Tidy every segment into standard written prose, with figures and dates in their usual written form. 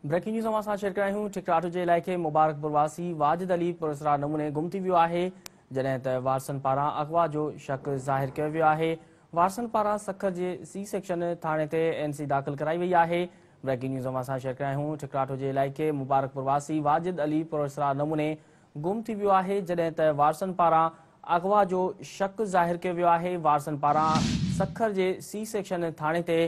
Breaking news اوهان سان share ڪريا آهيون ٺڪراٺو جي علائقي مبارڪپور واسي واجد علي پراسرار نموني گم ٿي ويو آهي جڏهن ته وارثن پاران اغوا جو شڪ ظاهر ڪيو ويو آهي وارثن پاران سکر جي سي سيڪشن ٿاڻي تي اين سي داخل ڪرائي وئي آهي بريڪنگ نيوز اوهان سان شيئر ڪريا آهيون ٺڪراٺو جي علائقي مبارڪپور واسي واجد علي پراسرار نموني گم ٿي ويو آهي جڏهن ته وارثن پاران اغوا جو شڪ ظاهر ڪيو ويو آهي وارثن پاران سکر جي سي سيڪشن ٿاڻي تي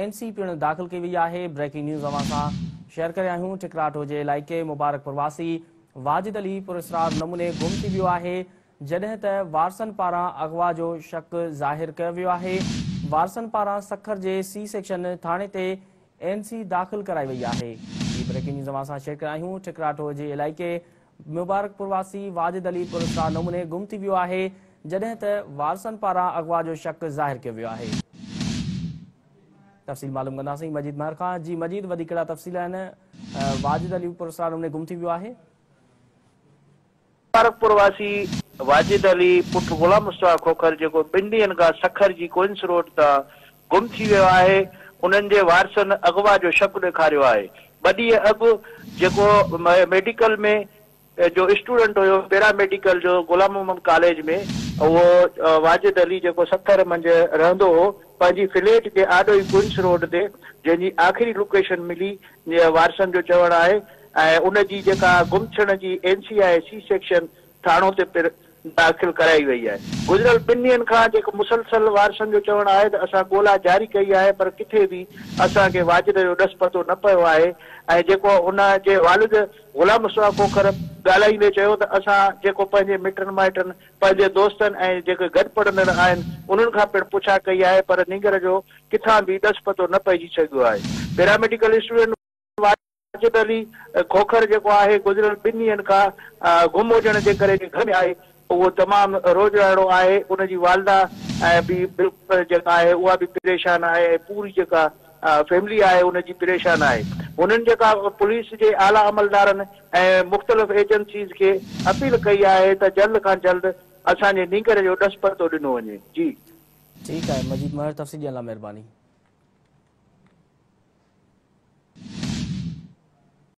اين سي پڻ داخل ڪئي وئي آهي بريڪنگ نيوز اوهان سان شيئر ڪري آهيون ٺڪراٺو جي علائقي مبارڪپور واسي واجد علي پراسرار نموني گم ٿي ويو آهي جڏهن ته وارثن پاران اغوا جو شڪ ظاهر ڪيو ويو آهي وارثن پاران سکر جي سي سيڪشن ٿاڻي تي اين سي داخل ڪرائي وئي آهي هي بريڪنگ نيوز اوهان سان شيئر ڪري آهيون ٺڪراٺو جي علائقي مبارڪپور واسي واجد علي پراسرار نموني گم ٿي ويو آهي جڏهن ته وارثن پاران اغوا جو شڪ ظاهر ڪيو ويو آهي. تفصيل معلوم ڪنداسين مجيد مهر کان جي مجيد وڌيڪ ڪهڙا تفصيل آهن واجد علي پراسرار نموني گم ٿي ويو آهي. مبارڪپور واسي واجد علي پٽ غلام مصطفيٰ کوکر جيڪو ٻن ڏينهن کان سکر جي ڪوئنس روڊ تان گم ٿي ويو آهي، انهن جي وارثن اغوا جو شڪ ڏيکاريو آهي. ٻه ڏينهن اڳ جيڪو ميڊيڪل ۾ جو اسٽوڊنٽ هيو پيرا ميڊيڪل جو غلام محمد ڪاليج ۾ اهو واجد علي جيڪو سکر منجهه رهندو هو پنهنجي فليٽ جي آڏو ئي ڪوئنس روڊ تي جنهن جي آخري لوڪيشن ملي وارثن جو چوڻ آهي ۽ ان جي جيڪا گم ٿيڻ جي اين سي آهي سي سيڪشن ٿاڻو تي پڻ داخل ڪرائي وئي آهي. گذريل ٻن ڏينهن کان جيڪو مسلسل وارثن جو چوڻ آهي ته اسان ڳولا جاري ڪئي آهي پر ڪٿي به اسان کي واجد جو ڏس پتو نه پيو آهي ۽ جيڪو ان جي والد غلام مصطفيٰ کوکر ڳالهائيندي چيو ته اسان جيڪو پنهنجي مٽن مائٽن پنهنجي دوستن ۽ جيڪي گڏ پڙهندڙ آهن انهن کان پڻ پڇا ڪئي آهي پر نينگر جو ڪٿان به ڏس پتو نه پئجي سگهيو آهي پيراميڊيڪل اسٽوڊنٽ واجد علي کوکر جيڪو آهي گذريل ٻن ڏينهن کان گم هجڻ جي ڪري گهر ۾ آهي اهو تمام روڄ راڙو آهي ان جي والده به بلڪل جيڪا آهي اها به پريشان آهي ۽ پوري جيڪا فيملي آهي ان جي پريشان آهي هنن جيڪا پوليس جي اعليٰ عملدارن ۽ مختلف ايجنسيز کي اپيل ڪئي آهي ته جلد کان جلد اسان جي نينگر جو ڏس پتو ڏنو وڃي جي. ٺيڪ آهي مجيد مهر تفصيل ڏيڻ لاء مهرباني.